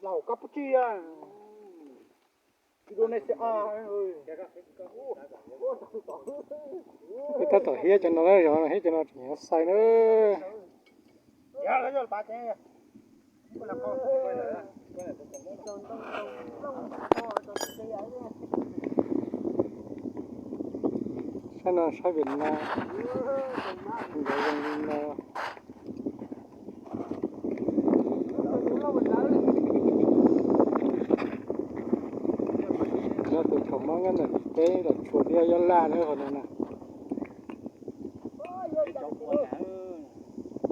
Laus Campuchia, Indonesia. Peb tab tom hiab cov no, zov no hiab cov no tseem yuav xais na. Sab no sab Việt Nam, nkawd zoo li no. Nyob tus thaum Hmoob nyob ntawm teb los tshuav thiab, Yob Laj nyob qhov no na.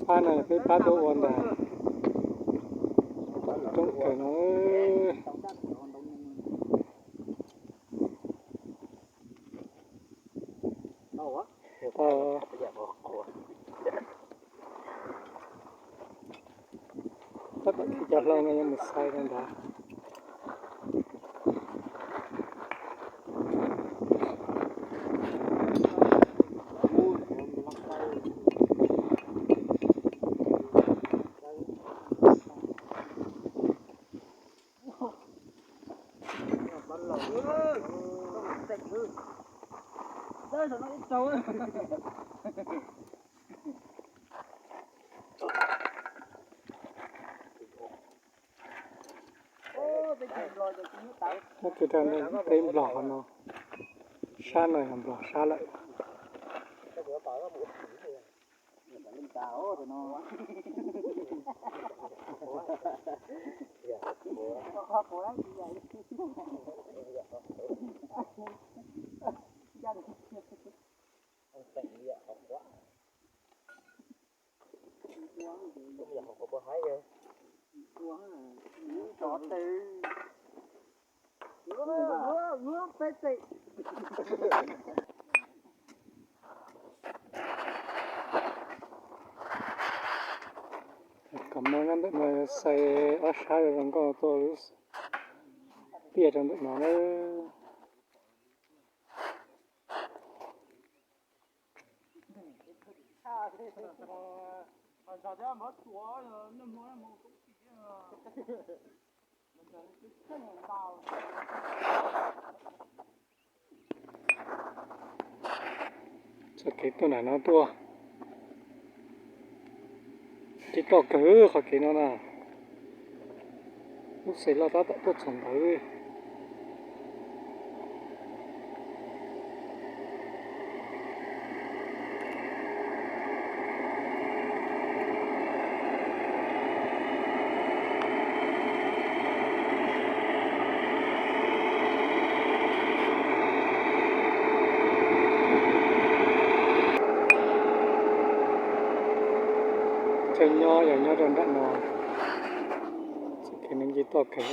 Phab no peb pab tuaj ua ntag. Coob kawg no. Tab tom khi cov hlau no yuav mus xais rau nrad. Nyob kiag rau ntawm peb Nplog qhov no, sab no yog Nplog sab lawm. Kom maj nyob ntawm no xais ob sab zoo nkauj tuaj lub tiaj rau ntawm no na. Txoj kev tuaj nram no tuaj, tsis toj kawg qhov kev no na. Lub xes loj tab tom tuaj txog ntawd. Chaw nyob yog nyob rau nram no, txoj kev no nce toj kawg.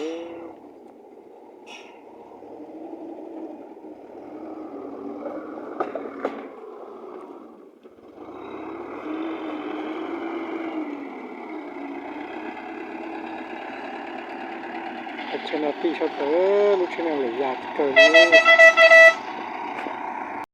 Tsheb no tij sab tawm, lub tsheb no lawm yam kawg li.